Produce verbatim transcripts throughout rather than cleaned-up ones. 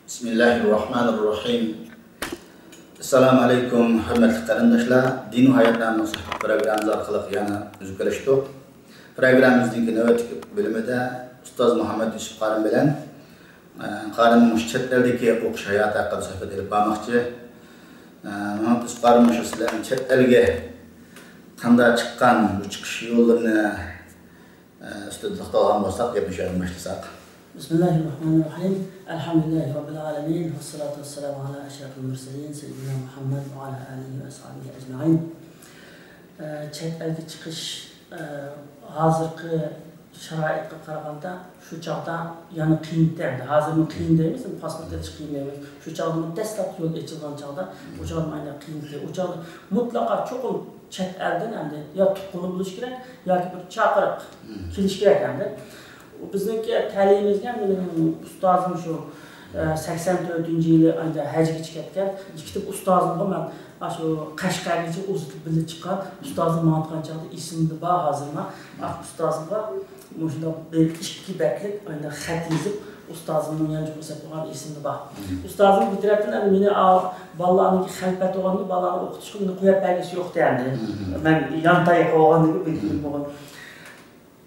بىسمىللاھىرراھمانىرراھىم. ئەسسالامۇ ئەلەيكۇم، ھۆرمەتلىك قېرىنداشلار. دىن ۋە ھايات ناملىق سۆھبەت پروگراممىمىز ئارقىلىق يەنە يۈز كۆرۈشتۇق. پروگراممىمىزنىڭكى نۆۋەتتىكى بۆلۈمىدە ئۇستاز مۇھەممەد يۈسۈپ قارىم بىلەن، ئە، قارىم مۇشۇ چەت ئەلدىكى ئوقۇش ھاياتى ھەققىدە سۆھبەت ئېلىپ بارماقچى. ئە، مۇھەممەد يۈسۈپ قارىم، مۇشۇ سىلەرنىڭ چەت ئەلگە قانداق چىققان، بۇ چىقىش يوللىرىنى، ئە، ئۈستىدە توختالغان بولساق، گەپنى شۇ يەردىن باشلىساق. بىسمىللاھىرراھمانىرراھىم. ئەلھەمدۇلىللاھى رەببىل ئالەمىن. ۋەسسالاتۇ ۋەسسالامۇ ئەلا ئەشرەفىل مۇرسەلىن سەييىدىنا مۇھەممەد ۋە ئەلا ئالىھى ۋە ئەسھابىھى ئەجمەئىن. ئە، چەت ئەلگە چىقىش، ئە، ھازىرقى شارائىتقا قارىغاندا شۇ چاغدا يەنە قىيىن ئىدى. ھازىرمۇ قىيىن دەيمىز، پاسپورت ئېلىش قىيىن دەيمىز. شۇ چاغدىمۇ دەسلەپكى يول ئېچىلغان چاغدا، ئۇ چاغدا مانا قىيىن ئىدى. ئۇ چاغدا مۇتلەقا چوقۇم چەت ئەلدىن ئەمدى يا تۇغقىنى بولۇش كېرەك، ياكى بىر چاقىرىق كېلىش كېرەك ئەمدى. بىزنىڭكى تەلىيىمىزگە مېنىڭ ئۇستازىم شۇ، ئە، سەكسەن تۆتىنچى يىلى ئەمدى ھەجگىچە كەتكەن. ئىككى ئۇستازىمغا مەن ئاشۇ قەشقەرگىچە ئۇزىتىپ بىللە چىققان. ئۇستازىم ماڭىدىغان چاغدا ئېسىمدە بار ھازىرمۇ. ئاشۇ ئۇستازىمغا مۇشۇنداق بىر ئىككى بەتلىك ئانداق خەت يېزىپ، ئۇستازىمنىڭ يانچۇقىغا سېلىپ قويغان ئېسىمدە بار. ئۇستازىم بىر تەرەپتىن ئەمدى مېنى، ئا، بالىلارنىڭكى خەلپەت بولغاندا، بالىلارنى ئوقۇتۇشقا مېنى قويۇپ بەرگۈسى يوق دېگەندى. مەن يانتاياق بولغاندىن كېيىن بىلدىم بۇنى.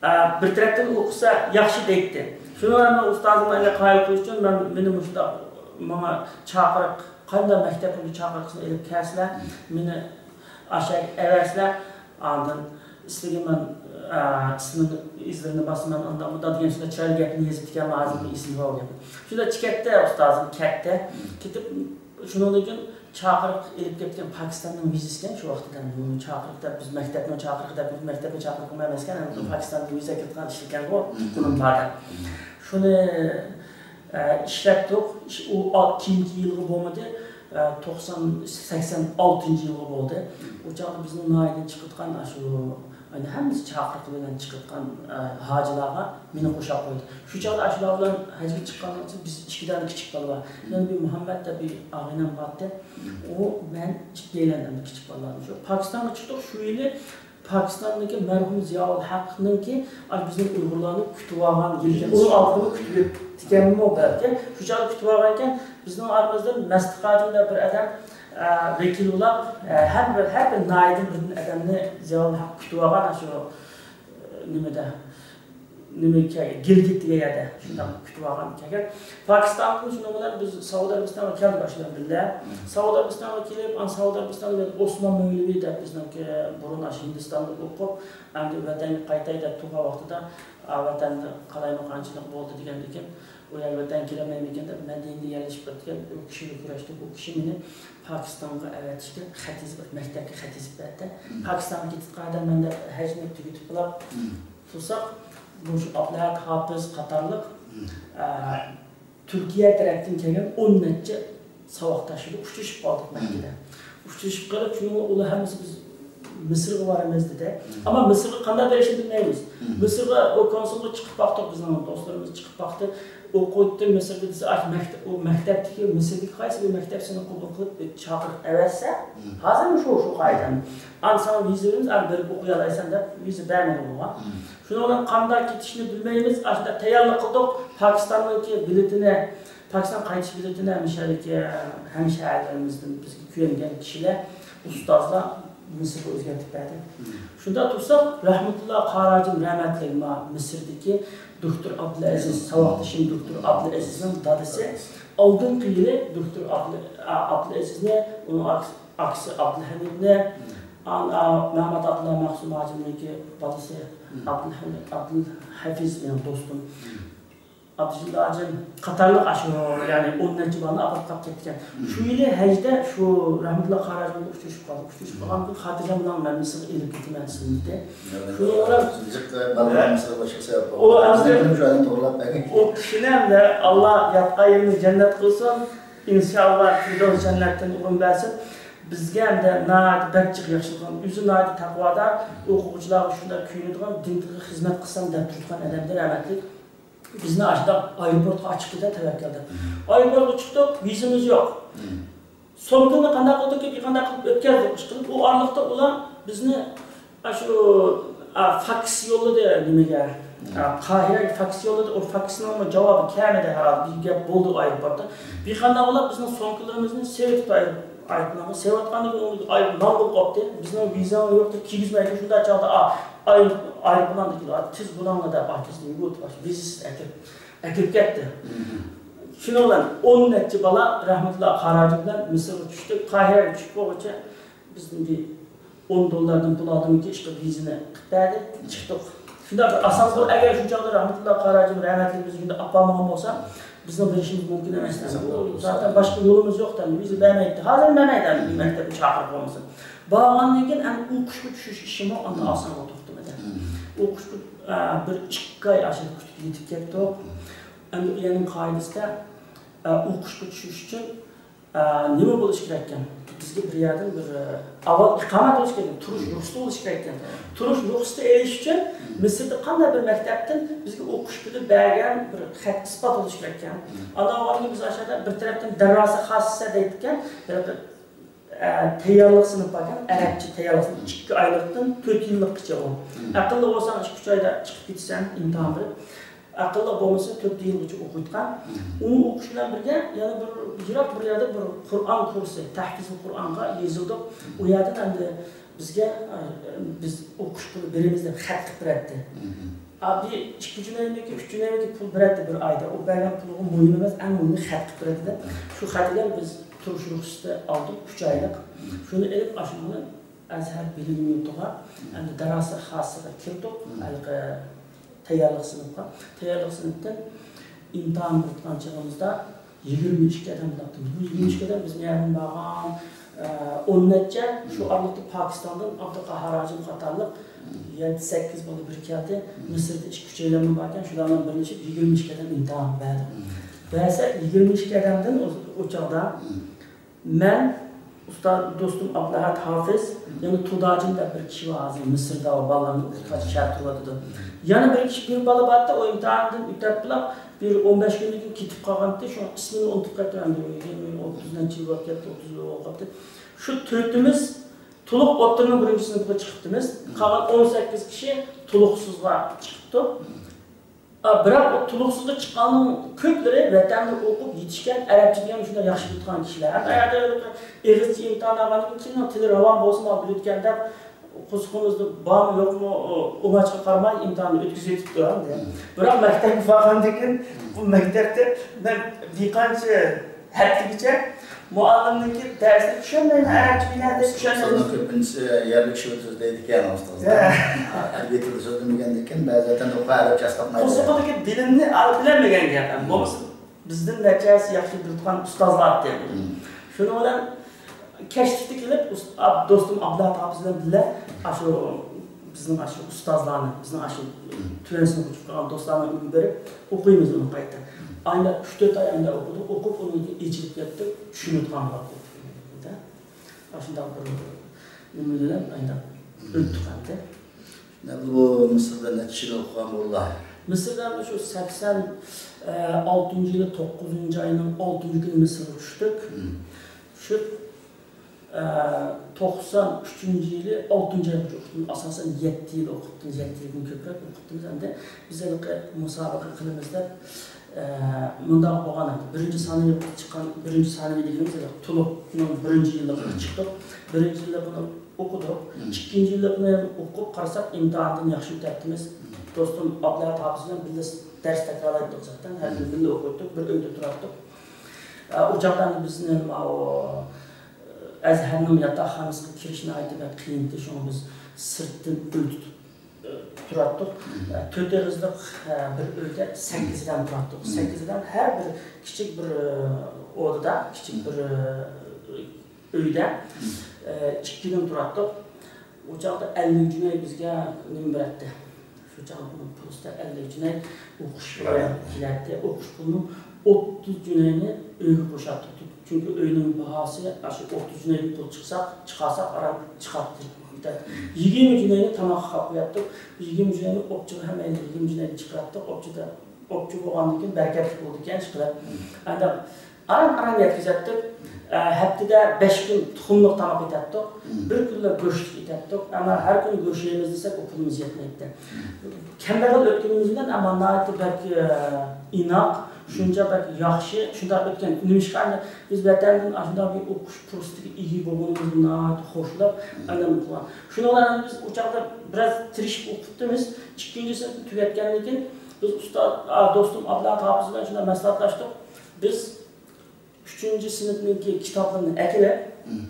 ئا، بىر تەرەپتىن ئوقۇسا ياخشى دەيتتى. شۇنىڭ بىلەن ئۇستازىمنى ئەنە قايىل قىلىش ئۈچۈن مەن، مېنى مۇشۇنداق ماڭا چاقىرىق، قانداق مەكتەپنىڭ چاقىرىقىنى ئېلىپ كەلسىلەر، مېنى ئاشۇ يەرگە ئەۋەتسىلەر، ئاندىن ئىسمىگە مەن، ئا، ئىسمىنى، ئىزلىرىنى باسىمەن، ئانداق مۇنداق دېگەن شۇنداق چىرايلىق گەپنى يېزىپتىكەن، ھازىرمۇ ئېسىمدە بار گەپ. شۇنداق چىقەتتى ئۇستازىم، كەتتى. كېتىپ، شۇنىڭدىن كېيىن چاقىرىق ئېلىپ كەتكەن پاكىستاننىڭ ۋىزىسىكەن شۇ ۋاقىتتا. بۇ چاقىرىق دەپ، بىز مەكتەپنىڭ چاقىرىقى دەپ، بىز مەكتەپنىڭ چاقىرىقى ئەمەسكەن، ھەم پاكىستاننىڭ ۋىزا كېتىدىغان ئىش ئىكەنغۇ، قۇلۇم بار دەپ. شۇنى، ئە، ئىشلەتتۇق. ئىش-، ئۇ ئا-، كېيىنكى يىلغا بولمىدى. ئە، توقسان، سەكسەن ئالتىنچى يىلغا بولدى. ئۇ چاغدا بىزنىڭ ناھىيەدىن چىقىدىغان، ئاشۇ، ئەنە ھەممىسى چاقىرىق بىلەن چىقىدىغان، ئە، ھاجىلارغا مېنى قوشاپ قويدى. شۇ چاغدا ئاشۇلار بىلەن ھەجگە چىققاندىن كېيىن بىز ئىككى دانە كىچىك بالا بار. يەنە بىر مۇھەممەد دەپ بىر ئاغىنەم بارتتى. ئۇ، مەن ئىككىيلەن ئەمدى كىچىك بالىلارنى. شۇ پاكىستانغا چىقتۇق. شۇ يىلى پاكىستاندىكى مەرھۇم زىياۋۇل ھەقنىڭكى، ئاي، بىزنىڭ ئۇيغۇرلارنىڭ كۈتۈۋالغان يىلى ئىكەن. ئۇنىڭ ئالدىنى كۈتۈۋېتىپتىكەنمۇ بەلكى. شۇ چاغدا كۈتۈۋالغان ئىكەن. بىزنىڭ ئارىمىزدىن مەستىخاجىم دەپ بىر ئادەم، ئە، ۋەكىل بولاپ، ئە، ھەر بىر، ھەر بىر ناھىيەدىن بىردىن ئادەمنى زىياۋۇل ھەق كۈتۈۋالغان، شۇ، ئە، نېمىدە، نېمە، گىلگىت دېگەن يەردە شۇنداق كۈتۈۋالغان كەلگەن. پاكىستاندىن شۇنىڭ بىلەن بىز سەئۇدى ئەرەبىستانغا كەلدۇق، ئاشۇ بىلەن بىللە. سەئۇدى ئەرەبىستانغا كېلىپ، ئان سەئۇدى ئەرەبىستاندا مەن ئوسمان مەۋلىۋى دەپ بىزنىڭكى بۇرۇن ئاشۇ ھىندىستاندا ئوقۇپ، ئەمدى ۋەتەنگە قايتاي دەپ تۇرغان ۋاقتىدا، ئا، ۋەتەندە قالايمىقانچىلىق بولدى دېگەندىكىن، ئۇ يەرگە ۋەتەنگە كېلەلمەيمىكىن دەپ، مەدىنىدە يەرلىشىپ بېرىپتىكەن. ئۇ كىشى بىلەن كۆرۈشتۇق. ئۇ كىشى مېنى پاكىستانغا ئەۋەتىشكە خەت يېزىپ، مەكتەپكە خەت يېزىپ بەردى. پاكىستانغا كېتىدىغان ئادەممەن دەپ ھەجنى تۈگىتىپ بولاپ، تۇرساق، مۇشۇ ئابلەھەت ھاپىز قاتارلىق، ئە، تۈركىيە تەرەپتىن كەلگەن ئون نەچچە ساۋاقداش بىلەن ئۇچرىشىپ قالدۇق مەككىدە. ئۇچرىشىپ قېلىپ، شۇنىڭغا ئۇلار ھەممىسى بىز مىسىرغا بارىمىز دېدى. ئەمما مىسىرغا قانداق بېرىشنى بىلمەيمىز. مىسىرغا ئۇ كونسۇلغا چىقىپ باقتۇق، بىزنىڭ دوستلىرىمىز چىقىپ باقتى. ئوقۇۋېتىپتۇ مىسىردا دېسە، ئاھ، مەكتەپ، ئۇ مەكتەپتىكى، مىسىردىكى قايسى بىر مەكتەپ سېنى قوبۇل قىلىپ، بىر چاقىرىق ئەۋەتسە، ھازىرمۇ شۇ، شۇ قائىدەم. ئانا ساڭا ۋىزا بېرىمىز، ئەمدى بېرىپ ئوقۇيالايسەن دەپ ۋىزا بەرمىدى بۇغا. شۇنىڭ بىلەن قانداق كېتىشنى بىلمەيمىز. ئاشۇنداق تەييارلىق قىلدۇق. پاكىستاننىڭكى بىلېتىنى، پاكىستان قايتىش بىلېتىنى ھەمشەھىرلىكى، ھەمشەھەرلىرىمىزدىن بىزگە كۆيۈنگەن كىشىلەر، ئۇستازلار مىسىرغا ئۆزگەرتىپ بەردى. شۇنداق تۇرساق، رەھمەتۇللا قاراجىم رەھمەتلىك، ما، مىسىردىكى دوكتور ئابدۇلئەزىز، ساۋاقدىشىم دوكتور ئابدۇلئەزىزنىڭ دادىسى ئالدىنقى يىلى دوكتور ئابدۇ-، ئا-، ئابدۇلئەزىزنى، ئۇنىڭ ئاكىسى، ئاكىسى ئابدۇلھەمىدنى، ئا-، ئا-، مەمەت ئابدۇللا مەخسۇم ھاجىمنىڭكى بالىسى ئابدۇلھەمىد، ئابدۇلھەفىز مېنىڭ دوستۇم. ئابدۇجېلىل ھاجىم قاتارلىق ئاشۇ، يەنى ئون نەچچە بالىنى ئاپىرىپ قاپ كەتكەن. شۇ يىلى ھەجدە شۇ رەھمەتۇللا قاراجىمغا ئۇچرىشىپ قالدۇق. ئۇچرىشىپ قالغاندىن كېيىن خاتىرجەم بولۇڭ، مەن مىسىرغا ئېلىپ كېتىمەن سىزنى دېدى. شۇنىڭ بىلەن جىق بالىلار مىسىرغا باشقا سەۋەب ئۇ ئەمدى شۇ ئاينى توغرىلاپ بەرگەن. ئۇ كىشىنى ئەمدى ئاللا ياتقان يېرىنى جەننەت قىلسۇن. ئىنشائاللا، فىردەۋس جەننەتتىن ئورۇن بەرسۇن. بىزگە ئەمدى ناھايىتى بەك جىق ياخشى قىلغان. ئۆزى ناھايىتى تەقۋادار، ئوقۇغۇچىلارغا شۇنداق كۆيۈنىدىغان، دىنغا خىزمەت قىلسام دەپ تۇرغان ئادەمدىن رەھمەتلىك. بىزنى ئاشۇنداق ئايروپورتقا ئاچىقتى-دە تەۋەككەل دەپ. ئايروپورتقا چىقتۇق، ۋىزىمىز يوق. سومكىنى قانداق قىلدۇق، قانداق قىلىپ ئۆتكەزدۇق، ئىشقىلىپ، ئۇ ئارىلىقتا ئۇلار بىزنى ئاشۇ، ئا، فاكس يوللىدى نېمىگە، قاھىرەگە فاكس يوللىدى، ئۇ فاكسنىڭمۇ جاۋابى كەلمىدى ھەرھالدا، بىر گەپ بولدى ئايروپورتتا. بىر قانداق بولۇپ بىزنىڭ سومكىلىرىمىزنى سېلىۋېتىپتۇ ئايروپىلانغا، سېلىۋاتقاندىن كېيىن ئۇ ئايروپىلان بولۇپ قاپتۇ. بىزنىڭ ۋىزامىز يوق دەپ كىرگۈزمەيدۇ، شۇنداق چاغدا ئايروپىلاندىكىلەر تېز بۇلاڭلار دەپ ئارتىسىنى يۇتۇپ ۋىزىسىز ئەكىرىپ ئەكىرىپ كەتتى. شۇنىڭ بىلەن ئون نەچچە بالا رەھمەتۇللا قاراجى بىلەن مىسىرغا چۈشتۇق. قاھىرەگە چۈشۈپ بولغۇچە بىزدىن بىر ئون دوللاردىن پۇل ئالدىمىكى ئىشقا ۋىزىنى قىلىپ بەردى، چىقتۇق. شۇنداق بىر ئاسان بولۇپ، ئەگەر شۇ چاغدا رەھمەتۇللا قاراجى رەھمەتلىك بىزنى شۇنداق ئاپارمىغان بولسا، بىزنىڭ بېرىشىمىز مۇمكىن ئەمەس. زاتەن باشقا يولىمىز يوق، دەپ ۋىزا بەرمەيتتى. ھازىر بەرمەيدۇ، مەكتەپكە چاقىرىپ بولمىسا. بارغاندىن كېيىن ئەمدى ئوقۇشقا چۈشۈش ئىشىمۇ ئاندا ئاسانغا توختىمىدى. ئوقۇشقا، ئە، بىر ئىككى ئاي ئاشۇ كۈتۈپ يېتىپ كەتتۇق. ئەمدى ئۇ يەرنىڭ قائىدىسىدە، ئە، ئوقۇشقا چۈشۈش ئۈچۈن ئە، نېمە بولۇش كېرەككەن؟ بىزگە بىر يەردىن بىر، ئە، ئاۋۋال ئىقامەت بولۇش كېرەك، تۇرۇش رۇخسىتى بولۇش كېرەككەن. تۇرۇش رۇخسىتى ئېلىش ئۈچۈن مىسىردا قانداق بىر مەكتەپتىن بىزگە ئوقۇش پۇلى بەرگەن بىر خەت ئىسپات بولۇش كېرەككەن. ئاندىن بىز ئاشۇ يەردە بىر تەرەپتىن دەرراسە خاسىسە دەيدىكەن، ھېلىقى، ئە، تەييارلىق سىنىپ باركەن، ئەرەبچە تەييارلىق سىنىپ ئىككى ئايلىقتىن تۆت يىللىققىچە ئۇ. ئەقىللىق بولساڭ ئىككى ئۈچ ئايدا چىقىپ كېتىسەن، ئىمتىھان بېرىپ. ئەقىللىق بولمىسا تۆت يىلغىچە ئوقۇيدىغان. ئۇنى ئوقۇش بىلەن بىرگە يەنە بىر يىراق بىر يەردە بىر قۇرئان كۇرسى، تەھفىزۇل قۇرئانغا يېزىلدۇق. ئۇ يەردىن ئەمدى بىزگە، ئە، بىز ئوقۇش پۇلى بېرىمىز دەپ خەت قىلىپ بېرەتتى. ئا، بىر ئىككى جۈنەيمىكى، ئۈچ جۈنەيمىكى پۇل بېرەتتى بىر ئايدا. ئۇ بەرگەن پۇلىغا مۇھىم ئەمەس، ئەڭ مۇھىمى خەت قىلىپ بېرەتتى دە. شۇ خەت بىلەن بىز تۇرۇش رۇخسىتى ئالدۇق، ئۈچ ئايلىق. شۇنى ئېلىپ، ئاشۇنى ئەزھەر بىلىم يۇرتىغا، ئەمدى دەراسە خاسىغا كىردۇق. ھېلىقى تەييارلىق سىنىپقا. تەييارلىق سىنىپتىن ئىمتىھان بېرىدىغان چېغىمىزدا يىگىرمە ئىككى ئادەم بولاتتى. بۇ يىگىرمە ئىككى ئادەم بىز مۇ يەردىن بارغان، ئە، ئون نەچچە، شۇ ئارىلىقتا پاكىستاندىن ئابدۇقاھار ھاجىم قاتارلىق يەتتە، سەككىز بالا بىر كەلدى. مىسىردا ئىككى ئۈچەيلەنمە باركەن، شۇلار بىلەن بىرلىشىپ يىگىرمە ئىككى ئادەم ئىمتىھان بەردى. بەرسەك يىگىرمە ئىككى ئادەمدىن ئۇ، ئۇ چاغدا مەن، ئۇستاز دوستۇم ئابلەھەت ھافىز، يەنە تۇداجىن دەپ بىر كىشى بار، ھازىر مىسىردا ئۇ بالىلارنى ئوقۇتقان شەھەردە تۇرۇۋاتىدۇ. يەنە بىر كىشى، بىر بالا بارتى، ئۇ ئىمتىھاندىن ئۆتەپلا بىر ئون بەش كۈندىن كېيىن كېتىپ قالغانتى، شۇڭا ئىسمىنى ئۇنتۇپ قېتىمەن، ئەمدى ئۇ يىگىرمە، ئوتتۇز نەچچە يىل بولۇپ كەتتى، ئوتتۇز يىل بولۇپ قاپتۇ. شۇ تۆتىمىز تولۇق ئوتتۇرىنىڭ بىرىنچى سىنىپىغا چىقىپتىمىز. قالغان ئون سەككىز كىشى تولۇقسىزغا چىقىپتۇ. ئا، بىراق ئۇ تولۇقسىزغا چىققاننىڭ كۆپلىرى ۋەتەندە ئوقۇپ يېتىشكەن، ئەرەبچە دېگەن شۇنداق ياخشى بىلىدىغان كىشىلەر. ھەم ئەگەردە ئېغىزچە ئىمتىھان ئالغاندىن كېيىن كىمنىڭ تىلى راۋان بولسىمۇ بىلىدىكەن دەپ، قورسىقىمىزدا بارمۇ يوقمۇ، ئۇ ئوماچقا قارىماي ئىمتىھاننى ئۆتكۈزۈۋېتىپتۇ. بىراق مەكتەپكە بارغاندىن كېيىن بۇ مەكتەپتە مەن بىر قانچە ھەپتىگىچە مۇئەللىمنىڭكى دەرسىنى چۈشەنمەيمەن، ئەرەبچە بىلەن چۈشەنمەيمەن. ئۇستازنىڭ كۆپىنچىسى يەرلىك شۇ سۆزلەيدىكەن ئۇستازلار. ھە. ئەدەبىي تىلدا سۆزلىمىگەندىكىن بەزى ۋەتەندە ئوقۇغان ئەرەبچە ئاسقاتمايدۇ. قورسىقىدىكى بىلىمنى ئال-، بىلەلمىگەن گەپ. بولمىسا بىزدىن نەچچە ھەسسە ياخشى بىلىدىغان ئۇستازلار ئىدى. شۇنىڭ بىلەن كەچلىكتە كېلىپ، ئۇس-، ئاب-، دوستۇم ئابلەت ھاپىز بىلەن بىللە ئاشۇ بىزنىڭ ئاشۇ ئۇستازلارنى، بىزنىڭ ئاشۇ تۆۋەن سىنىپقا چىقىپ قالغان دوستلارنىڭ ئۆيىگە بېرىپ ئوقۇيمىز ئۇنى قايتا. ئايدا ئۈچ تۆت ئاي ئايدا ئوقۇدۇق. ئوقۇپ ئۇنىڭ كېيىن ئېچىلىپ كەتتۇق، چۈشىنىدىغان بولۇپ كەتتۇق. ئاشۇنداق بىر نېمە بىلەن ئايدا ئۆتتۇق ئەمدى. بۇ مىسىردا نەچچە يىل ئوقۇغان بۇلار؟ مىسىردا شۇ سەكسەن ئالتىنچى يىلى توققۇزىنچى ئاينىڭ ئالتىنچى كۈنى مىسىرغا چۈشتۇق. چۈشۈپ، ئە، توقسان ئۈچىنچى يىلى ئالتىنچى ئايغىچە ئوقۇتتۇم. ئاساسەن يەتتە يىل ئوقۇتتۇم، يەتتە يىلدىن كۆپرەك ئوقۇتتۇم. ئەمدى بىز ھېلىقى مۇسابىقە قىلىمىز دەپ، ئە، مۇنداق بولغان ئىدى. بىرىنچى سانىيەگە چىققان، بىرىنچى سانىيە دېگىنىمىز ھېلىقى تولۇقنىڭ بىرىنچى يىللىقىغا چىقتۇق. بىرىنچى يىللىقىنى ئوقۇدۇق. ئىككىنچى يىللىقىنى ئوقۇپ قارىساق، ئىمتىھاندىن ياخشى ئۆتەتتىمىز. دوستۇم ئابلەت ھاپىز بىلەن بىللە دەرس تەكرارلايتتۇق زاتەن. ھەر كۈنى بىللە ئوقۇيتتۇق، بىر ئۆيدە تۇراتتۇق. ئە، ئۇ چاغدا ئەمدى بىزنى ماۋۇ ئەزھەرنىڭ ياتاقخانىسىغا كىرىش ناھايىتى بەك قىيىن ئىدى. شۇڭا بىز سىرتتىن ئۆي تۇتۇپ، ئە، تۇراتتۇق. ئە، تۆت ئېغىزلىق، ئە، بىر ئۆيدە سەككىز ئادەم تۇراتتۇق. سەككىز ئادەم ھەر بىر كىچىك بىر، ئە، ئودىدا، كىچىك بىر، ئە، ئۆيدە، ئە، ئىككى كۈن تۇراتتۇق. ئۇ چاغدا ئەللىك جۈنەي بىزگە نېمە بېرەتتى؟ شۇ چاغدا ئۇنىڭ پۇلىسىدا ئەللىك جۈنەي ئوقۇش پۇلى كېلەتتى. ئوقۇش پۇلىنىڭ ئوتتۇز جۈنەينى ئۆيگە قوشاتتۇق. چۈنكى ئۆينىڭ باھاسى ئاشۇ ئوتتۇز جۈنەيدىن پۇل چىقساق، چىقارساق ئاران چىقاتتى. يىگىرمە جۈنەينى تاماققا قاپ قوياتتۇق. يىگىرمە جۈنەينى ئوپچىغا ھەممەيلەن يىگىرمە جۈنەينى چىقىراتتۇق. ئوپچىدا، ئوپچە بولغاندىن كېيىن بەرىكەتلىك بولىدىكەن، ئىشقىلىپ. ئانداق ئاران-ئاران يەتكۈزەتتۇق. ئە، ھەپتىدە بەش كۈن تۇخۇملۇق تاماق ئېتەتتۇق. مم. بىر كۈنلا گۆشلۈك ئېتەتتۇق. ئەمما ھەر كۈنى گۆش يەيمىز دېسەك، ئۇ پۇلىمىز يەتمەيتتى. كەمبەغەل ئۆتكىنىمىز بىلەن، ئەمما ناھايىتى بەك، ئە، ئىناق، شۇنچە بەك ياخشى، شۇنداق ئۆتكەن. نېمىشقا ئەمدى بىز ۋەتەندىن ئاشۇنداق بىر ئوقۇش پۇرسىتىگە ئىگە بولغىنىمىزدىن ناھايىتى خۇشاللىق، مم. ئەلەم قىلغان. شۇنىڭ بىلەن بىز ئۇ چاغدا بىراز تىرىشىپ ئوقۇپتىمىز. ئىككىنچى سىنىپنى تۈگەتكەندىن كېيىن بىز ئۇستاز، ئا، دوستۇم ئابلەت ھاپىز بىلەن شۇنداق مەسلىھەتلەشتۇق. بىز ئۈچىنچى سىنىپنىڭكى كىتابلىرىنى ئەكېلىپ، مم.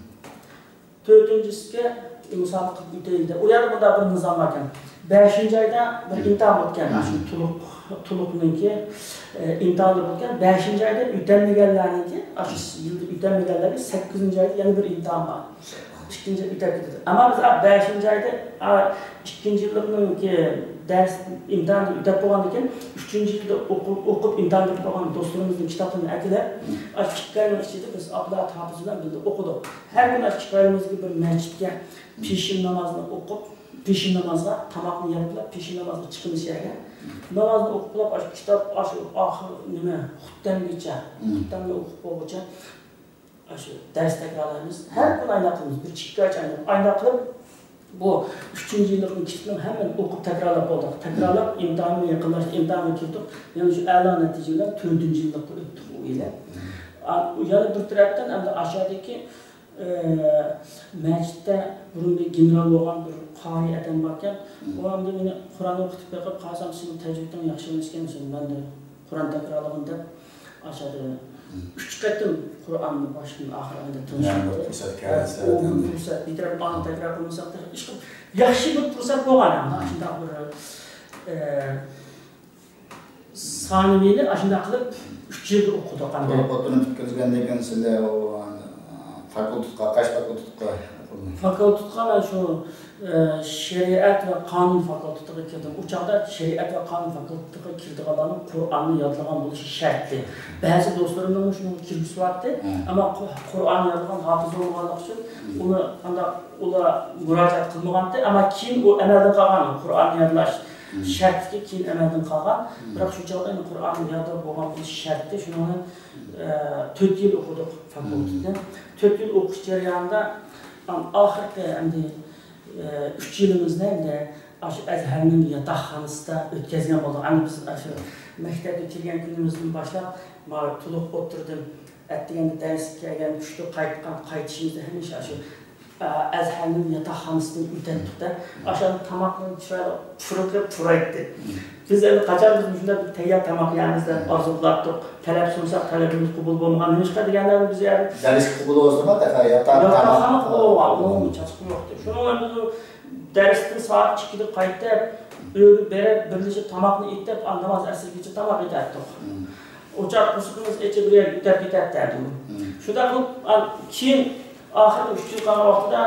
تۆتىنچى سىنىپكە مۇسابىقە قىلىپ ئۆتەيلى دەپ. ئۇ يەردە بۇنداق بىر نىزام باركەن. بەشىنچى ئايدا بىر مم. ئىمتىھان بولىدىكەن. مم. ئاشۇ تولۇق، تولۇقنىڭكى، ئە، ئىمتىھانى بولىدىكەن. بەشىنچى ئايدا ئۆتەلمىگەنلەرنىڭكى، ئاشۇ يىلدا ئۆتەلمىگەنلەرگە سەككىزىنچى ئايدا يەنە بىر ئىمتىھان بار. ئىككىنچى ئۆتەپ كېتىدۇ. ئەمما بىز، ئا، بەشىنچى ئايدا، ئا، ئىككىنچى يىللىقنىڭكى دەرس ئىمتىھانىنى ئۆتەپ بولغاندىن كېيىن، ئۈچىنچى يىلدا ئوقۇپ، ئوقۇپ ئىمتىھان بېرىپ قالغان دوستلىرىمىزنىڭ كىتابلىرىنى ئەكېلىپ، ئاشۇ ئىككى ئاينىڭ ئىچىدە بىز ئابدۇللا ھاپىز بىلەن بىللە ئوقۇدۇق. ھەر كۈنى ئاشۇ ئىككى ئايىمىزغا بىر مەسچىتكە پېشىن نامازىنى ئوقۇپ، پېشىن نامازغا تاماقنى يەپ كېلىپ، پېشىن نامازغا چىقىمىز يەرگە. نامازنى ئوقۇپ بولۇپ، ئاشۇ كىتاب، ئاشۇ ئاخىر نېمە، خۇتتەمگىچە، خۇتتەمنى ئوقۇپ بولغۇچە، ئاشۇ دەرس تەكرارلايمىز. ھەر كۈنى ئايلاپ قىلىمىز. بىر ئىككى ئاي ئايلاپ، ئايلاپ قىلىپ، بۇ ئۈچىنچى يىللىقنىڭ كىتابىنىڭ ھەممىنى ئوقۇپ تەكرارلاپ بولدۇق. تەكرارلاپ، ئىمتىھانغا يېقىنلاشتى، ئىمتىھانغا كىردۇق. يەنە شۇ ئەلا نەتىجە بىلەن تۆتىنچى يىللىققا ئۆتتۇق ئۇ يىلى. ئا، يەنە بىر تەرەپتىن ئەمدى ئاشۇ يەردىكى، ئە، مەسچىتتە بۇرۇن بىر گېنېرال بولغان بىر قارىي ئادەم باركەن. ئۇ ئەمدى مېنى قۇرئان ئوقۇتۇپ بېقىپ، قارىسام، سېنىڭ تەجۋىدىڭ ياخشى ئەمەسكەن، مەن دە قۇرئان تەكرارلىغىن دەپ، ئاشۇ يەردە ئۈچ قېتىم قۇرئاننى باشتىن ئاخىرغىچە تىڭشاپ، يەنە بىر پۇرسەت كەلسە، ئۇ بىر پۇرسەت، بىتەرەپ ئاڭ تەكرار قىلمىساق، ئىشقىلىپ ياخشى بىر پۇرسەت بولغان، ئەمما ئاشۇنداق بىر، ئە، سانىۋىنى ئاشۇنداق قىلىپ ئۈچ يىلدا ئوقۇدۇق ئەمدى. ئوتتۇرىنى پۈتكۈزگەندىن كېيىن سىلەر ئۇ، فاكۇلتېتقا، قايسى فاكۇلتېتقا ئوقۇدۇڭ؟ فاكۇلتېتقا مەن شۇ، ئە، شەرىئەت ۋە قانۇن فاكۇلتېتىغا كىردىم. ئۇ چاغدا شەرىئەت ۋە قانۇن فاكۇلتېتىغا كىرىدىغانلارنىڭ قۇرئاننى يادلىغان بولۇشى شەرتتى. بەزى دوستلىرىمنىڭمۇ شۇنىڭغا كىرگۈزۈۋاتتى. ئەمما قۇ-، قۇرئاننى يادلىغان ھاپىز بولمىغانلىقى ئۈچۈن ئۇنى ئانداق ئۇلار مۇراجىئەت قىلمىغانتى. ئەمما كېيىن ئۇ ئەمەلدىن قالغان، قۇرئاننى يادلاش شەرتلىكى كېيىن ئەمەلدىن قالغان. بىراق شۇ چاغدا ئەمدى قۇرئاننى يادلاپ بولغان بولۇشى شەرتتى. شۇنىڭ بىلەن، ئە، تۆت يىل ئوقۇدۇق فاكۇلتېتنى. تۆت يىل ئوقۇش جەريانىدا ئەڭ ئاخىرقى ئەمدى، ئە، ئۈچ يىلىمىزنى ئەمدى ئاشۇ ئەزھەرنىڭ ياتاقخانىسىدا ئۆتكەزگەن بولدۇق. ئەمدى بىز ئاشۇ مەكتەپكە كىرگەن كۈنىمىزدىن باشلاپ، مانا تولۇق ئوتتۇرىدىن ئەتىگەندە دەرسكە كەلگەن، چۈشتە قايتقان، قايتىشىمىزدا ھەمىشە ئاشۇ، ئە، ئەزھەرنىڭ ياتاقخانىسىدىن ئۆتەتتۇق-دە. ئاشۇ تاماقنى چىرايلىق پۇرىقى پۇرايتتى. بىز ئەمدى قاچان بىز مۇشۇنداق بىر تەييار تاماق يەرمىز دەپ ئارزۇ قىلاتتۇق. تەلەپ سۇنساق، تەلىپىمىز قوبۇل بولمىغان. نېمىشقا دېگەندە، بىز يەردە دەرسكە قوبۇل بولسىمۇ، تەخەييار تاماق، دەرسكە قوبۇل بولغان، ئۇنىڭ چاتىقى يوقتى. شۇنىڭ بىلەن بىز دەرستىن سائەت ئىككىدە قايتىپ، ئۆيگە بېرىپ، بىرلىشىپ تاماقنى ئېتىپ، ئاندىن ناماز ئەسىرگىچە تاماق ئېتەتتۇق. ئوچاق قورسىقىمىز ئېچىپ بىر يەرگە ئۆتەپ كېتەتتى. شۇنداق قىلىپ، ئا، كېيىن ئاخىرقى ئۈچ يىل قالغان ۋاقتىدا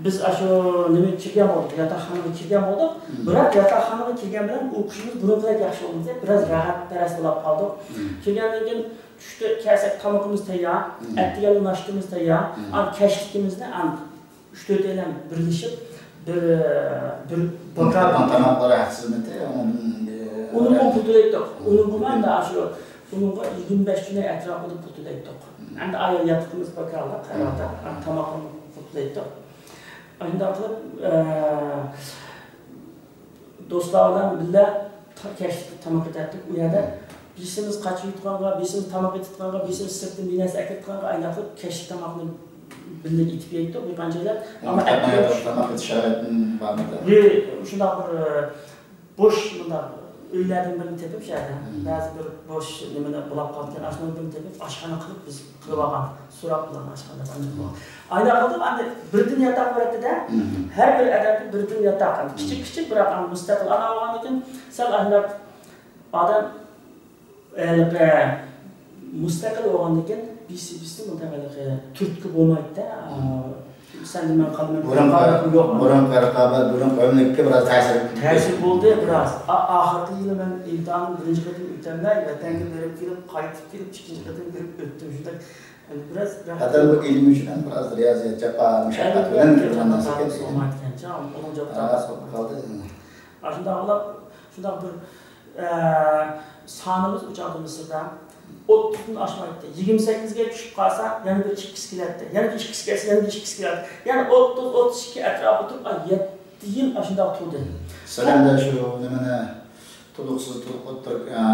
بىز ئاشۇ نېمىگە كىرگەن بولدۇق، ياتاقخانىغا كىرگەن بولدۇق. بىراق ياتاقخانىغا كىرگەن بىلەن ئوقۇشىمىز بۇرۇنقىدەك ياخشى بولمىدى، بىراز راھەتپەرەس بولۇپ قالدۇق. كىرگەندىن كېيىن چۈشتە كەلسەك تامىقىمىز تەييار، ئەتىگەنلىك ناشتىمىز تەييار، ئاندىن كەچلىكىمىزنى ئەن ئۈچ-تۆتەيلەن بىرلىشىپ بىر، بىر باكار تاماقلىرى ھەقسىزمىتى، ئۇنىڭدىن ئۇنىڭغا پۇل تۆلەيتتۇق. ئۇنىڭغا مەن ئاشۇ، ئۇنىڭغا يىگىرمە بەش جۈنەي ئەتراپىدا پۇل تۆلەيتتۇق. ئەمدى ئايال ياتىقىمىز باكارلىق، قەراردا تاماققا پۇل تۆلەيتتۇق. ئاشۇنداق قىلىپ، ئە، دوستلار بىلەن بىللە تا-، كەچلىك تاماق ئېتەتتۇق ئۇ يەردە. بىرسىمىز قاچا يۇيىدىغانغا، بىرسىمىز تاماق ئېتىدىغانغا، بىرسىمىز سىرتتىن بىر نەرسە ئەكىرىدىغانغا ئايلاندۇرۇپ كەچلىك تاماقنى بىللە ئېتىپ يەيتتۇق بىر قانچە ئايلار. ئەمما ئەتىگەن تاماق ئېتىش شارائىتىم بارمىدى؟ بىر شۇنداق بىر، ئە، بوش مۇنداق ئۆيلەردىن بىرنى تېپىپ شۇ يەردە، بەزى بىر بوش نېمىنى بولاپ قالىدىكەن، ئاشۇنىڭ بىرنى تېپىپ ئاشخانا قىلىپ بىز قىلىۋالغان. سوراپ بۇلارنى ئاشخانا قىلىپ. ئايلاندۇردۇق، ئەمدى بىردىن ياتاق بېرەتتى-دە، ھەر بىر ئادەمگە بىردىن ياتاق. ئەمدى كىچىك، كىچىك، بىراق ئەمدى مۇستەقىل ئانا بولغاندىن كېيىن سەل ئانداق ئادەم ھېلىقى مۇستەقىل بولغاندىن كېيىن بىرسى، بىرسى مۇنداق ھېلىقى تۈرتكە بولمايدۇ-دە. سەن مەن قالىمەن، بۇرۇنقى، بۇرۇنقى رىقابەت، بۇرۇنقى ئۆملۈككە بىراز تەسىر، تەسىر بولدى بىراز. ئا-، ئاخىرقى يىلى مەن ئىمتىھاننى بىرىنچى قېتىم ئۆتەلمەي، ۋەتەنگە بېرىپ كېلىپ، قايتىپ كېلىپ، ئىككىنچى قېتىم بېرىپ ئۆتتۈم. شۇنداق، يەنى بىراز رەھەت. ھەتتا بۇ ئىلىم ئۈچۈن ھەم بىراز رىيازىيەت، جاپا، مۇشەققەت بىلەن كېلىدىغان نەرسە ئىكەن. بولمايدىكەن، ئۇنىڭ جاپاسى بولۇپ قالدى. ئاشۇنداق قىلىپ، شۇنداق بىر، ئە، سانىمىز ئۇ چاغدا مىسىردا ئوتتۇزدىن ئاشمايتتى. يىگىرمە سەككىزگە چۈشۈپ قالسا، يەنە بىر ئىككىسى كېلەتتى. يەنە بىر ئىككىسى كەلسە، يەنە بىر ئىككىسى كېلەتتى. يەنى ئوتتۇز، ئوتتۇز ئىككى ئەتراپىدا تۇرۇپ، ئا، يەتتە يىل ئاشۇنداق تۇردى. سىلەر ئەمدى شۇ نېمىنى تولۇقسىز تولۇق ئوتتۇرا، ئە،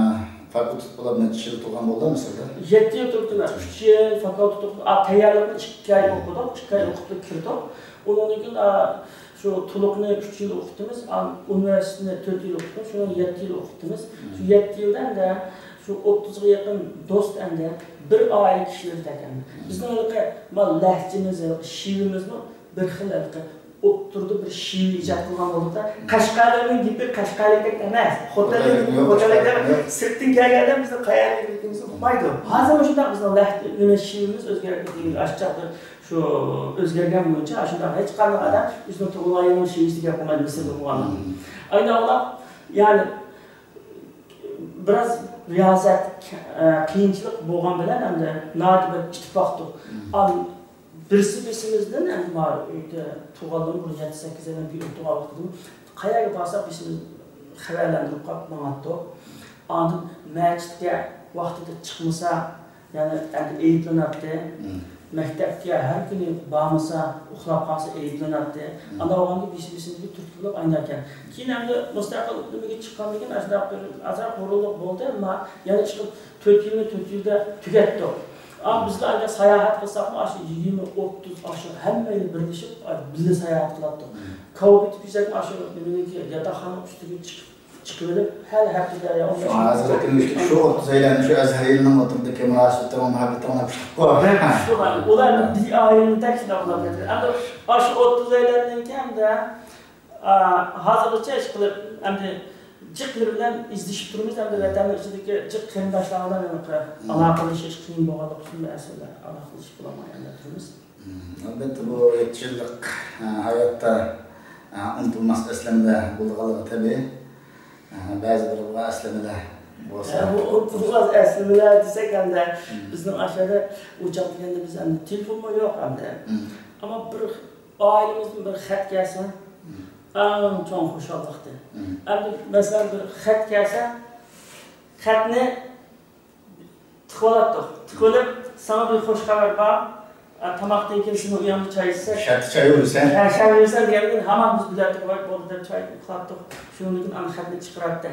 فاكۇلتېت بولۇپ نەچچە يىل تۇرغان بولدى مىسىردا؟ يەتتە يىل تۇردۇم مەن. ئۈچ يىل فاكۇلتېت ئوقۇدۇم. ئا، تەييارلىقنى ئىككى ئاي ئوقۇدۇق، ئىككى ئاي ئوقۇپ كىردۇق. ئۇنىڭدىن كېيىن، ئا، شۇ تولۇقنى ئۈچ يىل ئوقۇتتىمىز، ئا، ئۇنىۋېرسىتېتنى تۆت يىل ئوقۇتتۇق، شۇنىڭ يەتتە يىل ئوقۇتتىمىز. شۇ يەتتە يىلدا ئەمدى شۇ ئوتتۇزغا يېقىن دوست ئەمدى بىر ئائىلە كىشىلىرىدەك ئەمدى. بىزنىڭ ھېلىقى ما لەھجىمىز، ھېلىقى شېۋىمىزمۇ بىر خىل ھېلىقى ئوتتۇرىدا بىر شېۋە ئىجاد قىلغان بولدۇق-دە. قەشقەرلىكنىڭ گېپى قەشقەرلىكتەك ئەمەس. خوتەنلىك، خوتەنلىك ئەمەس. سىرتتىن كەلگەن ئادەم بىزنىڭ قەيەرلىكىمىزنى ئۇقمايدۇ. ھازىرمۇ شۇنداق بىزنىڭ لەھجە، نېمە، شېۋىمىز ئۆزگەرگەن، ئاشۇ چاغدا شۇ ئۆزگەرگەن بويىچە ئاشۇنداق ھېچقانداق ئادەم ئۆزىنىڭ تۇغۇلغان يېرىنىڭ شېۋىسىدە گەپ قىلمايدۇ، مىسىردا بولغاندا. ئايناۋلار، يەنى بىراز رىيازەت، ئە، قىيىنچىلىق بولغان بىلەن ئەمدى ناھايىتى بىر ئىتتىپاقتۇق. ئام-، بىرسى بىرسىمىزدىن ئەمدى ما ئۆيدە تۇرغانلىرىم بۇ يەتتە سەككىز يىل بىر ئۆي تۇرغان ۋاقتىدىن قەيەرگە بارساق بىرسىمىز خەۋەرلەندۈرۈپ قاپ ماڭاتتۇق. ئاندىن مەسچىتكە ۋاقتىدا چىقمىسا، يەنى ئەمدى ئەيىبلىنەتتى. مەكتەپكە ھەر كۈنى بارمىسا، ئۇخلاپ قالسا ئەيىبلىنەتتى. ئانداق بولغاندىكىن بىرسى بىرسىمىزگە تۈرتكە بولۇپ ئاينىدىكەن. كېيىن ئەمدى مۇستەقىل نېمىگە چىققاندىن كېيىن ئاشۇنداق بىر ئازراق غۇرۇرلۇق بولدى، ئەمما يەنە ئىشقىلىپ تۆت يىلنى تۆت يىلدا تۈگەتتۇق. ئا، بىزلەر ئەگەر ساياھەت قىلساقمۇ، ئاشۇ يىگىرمە، ئوتتۇز، ئاشۇ ھەممەيلەن بىرلىشىپ، ئا، بىللە ساياھەت قىلاتتۇق. كاۋا پېتى بىزەكمۇ ئاشۇ نېمىنىڭكى، ياتاقخانىنىڭ ئۈستىگە چىقىپ، چىقىۋېلىپ، ھەر ھەپتىدە يا ئون بەش شۇڭا ھازىرقى مۇشۇ، شۇ ئوتتۇز ئايلارنى شۇ ئەزھەر يىلىنىڭ ئوتتۇرىدا كېمىراسىز، مۇھەببىتىڭ بىلەن پۈتتۇققۇ. شۇ، ئۇلار بىر ئائىلىدەك شۇنداق بولۇپ كەتتى. ئەمدى ئاشۇ ئوتتۇز ئايلاردىن كېيىن ئەمدى، ئا، ھازىرغىچە ئىشقىلىپ، ئەمدى جىق بىر بىلەن ئىزدىشىپ تۇرىمىز، ئەمدى ۋەتەننىڭ ئىچىدىكى جىق قېرىنداشلار بىلەن ھېلىقى ئالاقىلىشىش قىيىن بولغانلىقى ئۈچۈن بىر ئەسىرلەر ئالاقىلىشىپ بولالماي ئەمدى تۇرىمىز. مم، ئەلۋەتتە، بۇ يەتتە يىللىق، ئە، ھاياتتا، ئە، ئۇنتۇلماس ئەسلىمىلەر بولىدىغانلىقى تەبىئىي. ئە، بەزى بىر ئەسلىمىلەر بولسا. ھە، بۇ ئۇنتۇلماس ئەسلىمىلەر دېسەك ئەمدى، مم، بىزنىڭ ئاشۇ يەردە ئۇ چاغ دېگەندە بىز ئەمدى تېلېفونمۇ يوق ئەمدى. مم. ئەمما بىر ئائىلىمىزدىن بىر خەت كەلسە، مم، ئەڭ چوڭ خۇشاللىقتى. مم. ئەمدى مەسىلەن، بىر خەت كەلسە، خەتنى تىقىۋالاتتۇق. تىقىۋېلىپ، ساڭا بىر خوش خەۋەر بار. ئا، تاماقتىن كېيىن سېنىڭ ئۆيۈڭدە چاي ئىچسەك. شەرتتە چاي بېرىسەن. ھە، چاي بېرىسەن دېگەندىن كېيىن ھامان بىز بىلەتتۇق، ۋاي، بولدى دەپ چاي ئۇخلاتتۇق. شۇنىڭدىن كېيىن ئانا خەتنى چىقىراتتى.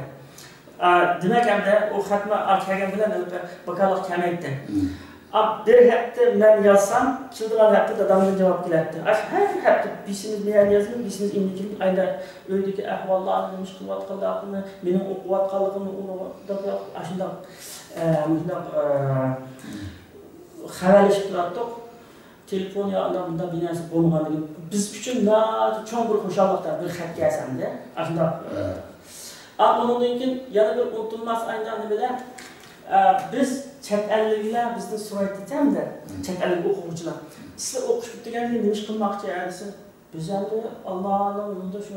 ئا، دېمەك، ئەمدى ئۇ خەتمۇ، ئا، كەلگەن بىلەن ھېلىقى ۋاكالەت كەلمەيتتى. مم. ئا، بىر ھەپتە مەن يازسام، كېلىدىغان ھەپتە دادامدىن جاۋاب كېلەتتى. ئاشۇ ھەر ھەپتە بىسىمىز مەن يازىمەن، بىسىمىز ئىمىنكىن ئايدا ئۆيدىكى ئەھۋاللارنى، نېمە ئىش قىلىۋاتقانلىقىنى، مېنىڭ ئوقۇۋاتقانلىقىمنى، ئۇنىڭ ئاشۇنداق، ئە، مۇشۇنداق، ئە، خەۋەرلىشىپ تۇراتتۇق. تېلېفون يا ئانداق مۇنداق بىر نەرسە بولمىغاندىن كېيىن بىز ئۈچۈن ناھايىتى چوڭ بىر خۇشاللىقتا بىر خەت كەلسە ئەمدى. ئاشۇنداق، ئە، ئا، ئۇنىڭدىن كېيىن يەنە بىر ئۇنتۇلماس ئاينىڭ نېمىدە، ئە، بىز چەت ئەللىكلەر بىزدىن سورايتتى ئەمدى. مم. چەت ئەللىك ئوقۇغۇچىلار. سىلەر ئوقۇش پۈتتۈرگەندىن كېيىن نېمە ئىش قىلماقچى دېسە، بىز ئەمدى ئاللانىڭ يولىدا شۇ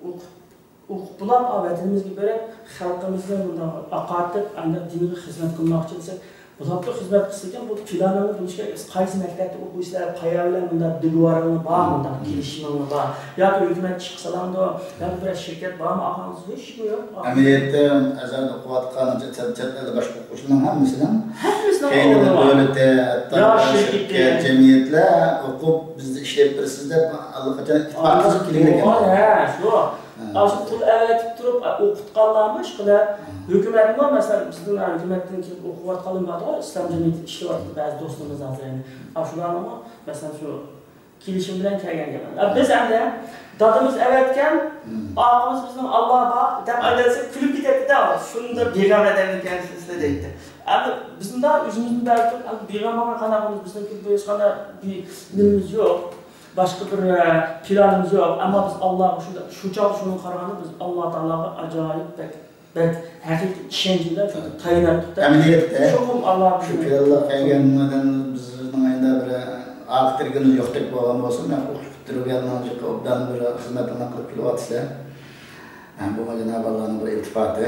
ئوقۇپ ئوقۇپ بولۇپ، ۋەتىنىمىزگە بېرىپ، خەلقىمىزنى مۇنداق ئاقارتىپ، ئانداق دىنغا خىزمەت قىلماقچى دېسەك، بولاپتۇ، خىزمەت قىلسىكەن، بۇ پىلانىڭنى بولۇشى كېرەك، قايسى مەكتەپتە ئوقۇيسىلەر، قەيەر بىلەن مۇنداق دېگوۋارىڭلار بار، مۇنداق كېلىشىمىڭلار بار، ياكى ھۆكۈمەت ئىشقا سالامدۇ، ياكى بىرەر شىركەت بارمۇ، ئاقىڭىز ھېچكىم يوق. ئەمەلىيەتتە ئەزھەردە ئوقۇۋاتقان چەت، چەت ئەلدە باشقا ئوقۇغۇچىلارنىڭ ھەممىسىنىڭ، ھەممىسىنىڭ كەينىدە ئورنى بار. دۆلىتى، ھەتتا يا شىركەت، شىركەت، جەمئىيەتلەر ئوقۇپ بىزدە ئىشلەپ بېرىسىز دەپ ئاللىقاچان ئىتتىپاق تۈزۈپ كېلىنگەن. ھە، شۇ. ھە. ئاشۇ پۇل ئەۋەتىپ تۇرۇپ، ئوقۇتقانلارمۇ ئىشقىلىپ، ھە، ھۆكۈمەتمۇ، مەسىلەن، بىزدىن ھۆكۈمەتتىن كېلىپ ئوقۇۋاتقانلار بارغۇ، ئىسلام جەمئىيىتىدە ئىشلەۋاتقان بەزى دوستلىرىمىز ھازىر، يەنى ئاشۇلارنىڭمۇ، مەسىلەن، شۇ كېلىشىم بىلەن كەلگەن گەپ. ئە، بىز ئەمدى دادىمىز ئەۋەتكەن، ھە، ئاقىمىز بىزنىڭ ئاللا بار دەپ ئايلانسا كۈلۈپ كېتەتتى-دە، شۇنداق بىغەم ئادەممىكەنسىز سىلەر دەيتتى. ئەمدى بىزمۇ ئۆزىمىزنى بەرگۈدەك، ئەمدى بېرەلمىگەن قانداق قىلىمىز؟ بىزنىڭكى ھېچقانداق بىر نېمىمىز يوق، باشقا بىر، ئە، پىلانىمىز يوق. ئەمما بىز ئاللاغا شۇنداق، شۇ چاغدا شۇنىڭغا قارىغاندا بىز ئاللا تائالاغا ئاجايىپ بەك، بەك ھەقىقىي ئىشەنچ بىلەن شۇنداق تايىناتتۇق-دە. ئەمەلىيەتتە چوقۇم ئاللا شۇ بىزنى پىلانلار قىلغاندىن بىزنىڭ ئەمدى بىر ئارقا تىرىكىمىز يوقتەك بولغان بولسىمۇ، مەن ئوبدان بىر خىزمەتنى قىلىپ كېلىۋاتىسىلەر. ھە، بۇمۇ جانابى ئاللانىڭ بىر ئىلتىپاتى.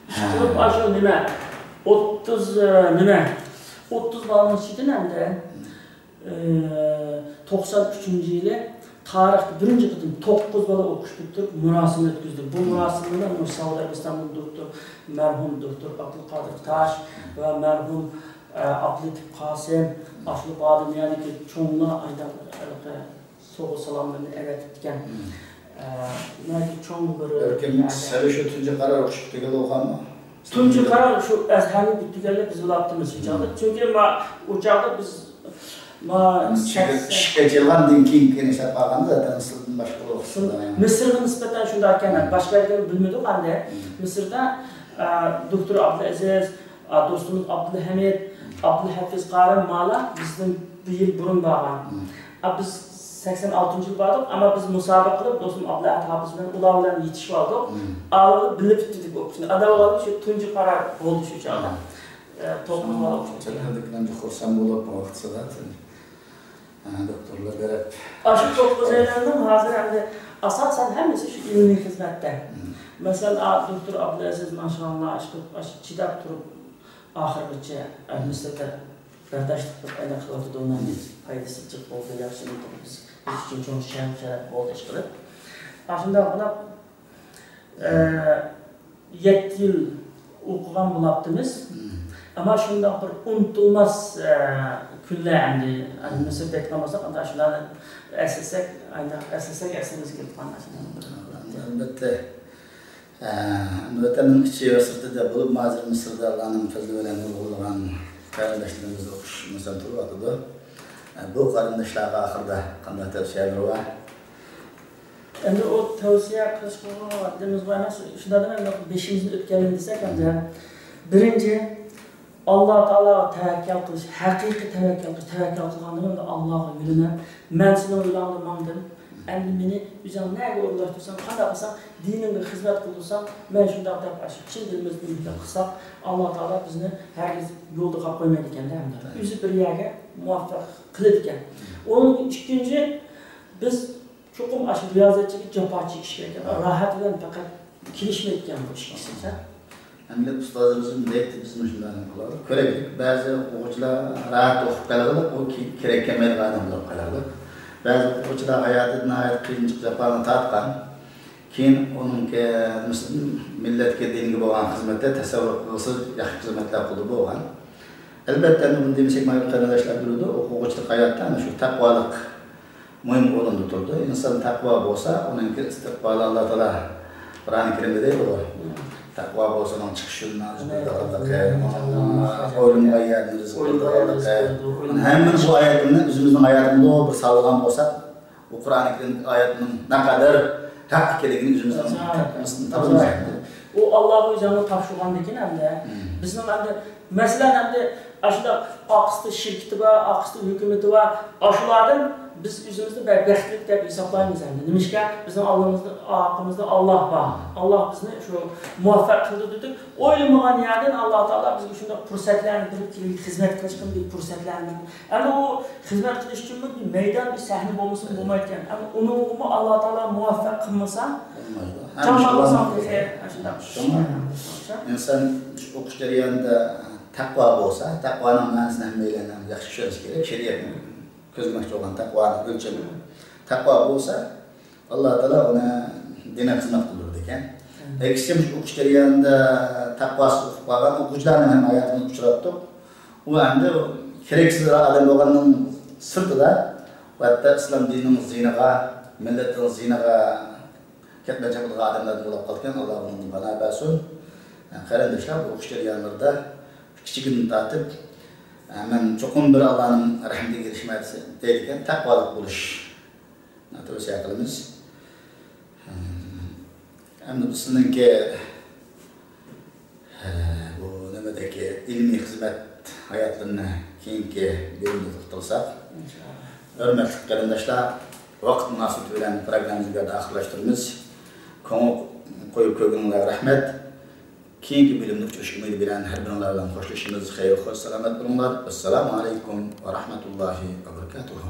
ئىشقىلىپ، ئاشۇ نېمە، ئوتتۇز، ئە، نېمە، ئوتتۇز بالىنىڭ ئىچىدىن ئەمدى، ئە، توقسان ئۈچىنچى يىلى تارىختا بىرىنچى قېتىم توققۇز بالا ئوقۇش پۈتتۈرۈپ، مۇراسىم ئۆتكۈزدى. بۇ مۇراسىمنى مۇشۇ سەئۇدى ئەرەبىستاندىن دوكتور، مەرھۇم دوكتور ئابدۇلقادىر تاش ۋە مەرھۇم، ئە، ئابدۇللېتىپ قاسىم، ئاشۇ بادىمىيەدىكى چوڭلار ئايدان، ھېلىقى سوۋغا سالاملىرىنى ئەۋەتىپتىكەن. مم. ئە، ناھايىتى چوڭ بىر بەلكىم سەل شۇ تۇنجى قارار ئوقۇش پۈتتۈرگەن بولغانمۇ؟ تۇنجى قارار شۇ ئەزھەرنى پۈتتۈرگەنلەر بىز بولاتتىمىز شۇ چاغدا. مم. چۈنكى ما-، ئۇ چاغدا بىز ما-، ئىشقا، سەكسەن ئىشقا ئېچىلغاندىن كېيىن كېيىن ئىشلەپ قالغان زاتەن مىسىردىن باشقا بولۇپ. مىسىرغا نىسبەتەن شۇنداق ئىكەن. مم. باشقا يەرلەرنى بىلمىدۇق ئەمدى. مم. مىسىردا، ئە، دوكتور ئابدۇلئەزىز، ئا، دوستىمىز ئابدۇلھەمىد، ئابدۇلھەپىز قارىم مالا بىزدىن بىر يىل بۇرۇن بارغان. مم. ئا، بىز سەكسەن ئالتىنچى يىل باردۇق، ئەمما بىز مۇسابىقە قىلىپ، دوستۇم ئابدۇلئەھەد ھاپىز بىلەن ئۇلار بىلەن يېتىشىپ ئالدۇق. مم. ئالدى بىللە پۈتتى دەپ ئوقۇشنى. ئادا بولغان شۇ تۇنجى قارار بولدى شۇ چاغدا. مم. ئە، توققۇز بالا ئوقۇشتى. چەت ئەلدىكىلەرنى خۇرسەن بولۇپ، ۋاقىت ساداتىن. ھە، دوكتورلار بېرىپ. ئاشۇ توققۇز ئايلارنىڭ ھازىر ئەمدى ئاساسەن ھەممىسى شۇ ئىلمىي خىزمەتتە. مم. مەسىلەن، ئا، دوكتور ئابدۇلئەزىز، ماشائاللا، ئاشۇ، ئاشۇ چىداپ تۇرۇپ، ئاخىرغىچە، ئە، مىسىردا بەرداشلىق قىلىپ ئايلاپ قىلىۋاتىدۇ، ئۇنىڭ پايدىسى جىق بولدى، ياخشى، بىز ئۈچۈن چوڭ شەرەپ، شەرەپ بولدى، ئىشقىلىپ. ئاشۇنداق قىلىپ، ئە، يەتتە يىل ئوقۇغان بولاتتىمىز. مم. ئەمما شۇنداق بىر ئۇنتۇلماس، ئە، كۈنلەر ئەمدى، ئەمدى مىسىردا ئېيتقان بولساق، ئەمدى شۇلارنى ئەسلىسەك، ئەسلىسەك ئەسلىمىزگە كېلىدىغان نەرسىلەر. ئەلبەتتە. ئە، ۋەتەننىڭ ئىچى ۋە سىرتىدا بولۇپمۇ ھازىر مىسىردا ئاللانىڭ پەزلى بىلەن نۇرغۇنلىغان قېرىنداشلىرىمىز ئوقۇش مەسىلەن تۇرۇۋاتىدۇ. ئە، بۇ قېرىنداشلارغا ئاخىرىدا قانداق تەۋسىيەلىرى بار؟ ئەمدى ئۇ تەۋسىيە قىلىشقا ھەددىمىز بار ئەمەس. شۇنداق دېمەي، بېشىمىزدىن ئۆتكەننى دېسەك، ئەمدى بىرىنچى، ئاللا تائالاغا تەۋەككەل قىلىش، ھەقىقىي تەۋەككەل قىلىش، تەۋەككەل قىلغاندىن كېيىن ئاللاغا يۆلىنىپ، مەن سېنىڭ يولۇڭدا ماڭدىم، ئەمدى مېنى ئۆزۈڭ نەگە ئورۇنلاشتۇرساڭ، قانداق قىلساڭ، دىنىڭغا خىزمەت قىلساڭ، مەن شۇنداق دەپ ئاشۇ چىن دىلىمىزدىن نىيەت قىلساق، ئاللا تائالا بىزنى ھەرگىز يولدا قالۇپ قويمايدىكەن-دە، ئەمدى ئۆزى بىر يەرگە مۇۋەپپەق قىلىدىكەن. ئۇنىڭدىن ئىككىنچى، بىز چوقۇم ئاشۇ رىيازەتچىگە جاپا چېكىش كېرەك. ھە. راھەت بىلەن پەقەت كېلىشمەيدىكەن بۇ ئىككىسى. ئەمدى ئۇستازىمىزمۇ دەيتتى، بىزمۇ شۇنداق قىلايلى. كۆرەيلى. بەزى ئوقۇغۇچىلار راھەت ئوقۇپ قالايلى، ئۇ كېرەك كەلمەيدىغان ئادەم بولۇپ قالايلى. بەزى ئوقۇغۇچىلار ھاياتىدا ناھايىتى قىيىنچىلىق، جاپانى تارتقان. كېيىن ئۇنىڭ كە-، مىللەتكە، دىنگە بولغان خىزمەتتە تەسەۋۋۇر قىلغۇسىز ياخشى خىزمەتلەر قىلدى بولغان. ئەلبەتتە، ئەمدى بۇنى دېمىسەك، مانا قېرىنداشلار بىلىدۇ، ئوقۇغۇچىلىق ھاياتتا ئەنە شۇ تەقۋالىق مۇھىم ئورۇندا تۇرىدۇ. ئىنسان تەقۋا بولسا، ئۇنىڭكى ئىستىقبالى، ئاللا تائالا قۇرئانى كەرىمدە دەيدىغۇ، تەقۋا بولسا ئۇنىڭ چىقىش يولىنى ئاچىدۇ دېگەنلىكى، ئويلىمىغان يەردىن رىزىق بېرىدۇ دېگەنلىكى. مانا ھەممىنى بۇ ئايەتنى ئۆزىمىزنىڭ ھاياتىمىزغا بىر سالغان بولساق، بۇ قۇرئانى كەرىم ئايەتنىڭ نەقەدەر ھەق ئىكەنلىكىنى ئۆزىمىزنىڭ تەپىمىزدىن تاپىمىز ئەمدى. ئۇ ئاللاغا ئۆزىنى تاپشۇرغاندىكىن ئەمدى. مم. بىزنىڭ ئەمدى، مەسىلەن، ئەمدى ئاشۇنداق ئاقسىتا شىركىتى بار، ئاقسىتا ھۆكۈمىتى بار، ئاشۇلاردىن بىز ئۆزىمىزنى بەك بەختلىك دەپ ھېسابلايمىز ئەمدى. نېمىشقا؟ بىزنىڭ ئالدىمىزدا، ئارقىمىزدا ئاللا بار. ئاللا بىزنى شۇ مۇۋەپپەق قىلدى دېدۇق. ئويلىمىغان يەردىن ئاللا تائالا بىزگە شۇنداق پۇرسەتلەرنى بېرىپ، كېلىگە خىزمەت قىلىشقا بىر پۇرسەتلەرنى. ئەمدى ئۇ خىزمەت قىلىش ئۈچۈنمۇ بىر مەيدان، بىر سەھنە بولمىسا بولمايدىكەن. ئەمما ئۇنىڭغىمۇ ئاللا تائالا مۇۋەپپەق قىلمىسا، بولمايدۇ. ھەممە ئىشلار تېخى ئاشۇنداق. شۇڭا ئىنسان شۇ ئوقۇش جەريانىدا تەقۋا بولسا، تەقۋانىڭ مەنىسىنى ھەممەيلەن ياخشى چۈشىنىش كېرەك. شەرىئەتنى كۆزلىمەكچى بولغان تەقۋانىڭ ئۆلچىمى. تەقۋا بولسا، ئاللا تائالا ئۇنى دىنىي خىزمەت قىلدۇرىدىكەن. مم. ئەكسىچە، مۇشۇ ئوقۇش جەريانىدا تەقۋاسىز ئوقۇپ قالغان ئوقۇغۇچىلارنى ھەم ھاياتىمىزدا ئۇچراتتۇق. ئۇ ئەمدى كېرەكسىز ئادەم بولغاننىڭ سىرتىدا، ۋە ھەتتا ئىسلام دىنىنىڭ زىيىنىغا، مىللەتنىڭ زىيىنىغا كەتمەن چاپىدىغان ئادەملەردىن بولۇپ قالىدىكەن. ئاللا ئۇنىڭدىن پاناھ بەرسۇن. قېرىنداشلار، بۇ ئوقۇش جەريانلىرىدا كىچىكىدىن تارتىپ، مەن چوقۇم بىر ئاللانىڭ رەھمىتىگە ئېرىشمەي دەيدىكەن، تەقۋالىق بولۇش تەۋسىيە قىلىمىز. ئەمدى بىز سىزنىڭكى، بۇ نېمىدىكى ئىلمىي خىزمەت ھاياتلىرىنى كېيىنكى بۆلۈمدە توختالساق. ئىنشائاللا. ھۆرمەتلىك قېرىنداشلار، ۋاقىت مۇناسىۋىتى بىلەن پروگراممىمىزنى بۇ يەردە ئاخىرلاشتۇرىمىز. كۆڭۈل قويۇپ كۆرگىنىڭلارغا رەھمەت. كېيىنكى بۆلۈمدە ئۇچرىشىش ئۈمىدى بىلەن ھەر بىرىڭلار بىلەن خوشلىشىمىز. خەير، خوش، سالامەت بولۇڭلار. ئەسسالامۇ ئەلەيكۇم ۋە رەھمەتۇللاھى ۋە بەرىكاتۇھۇ.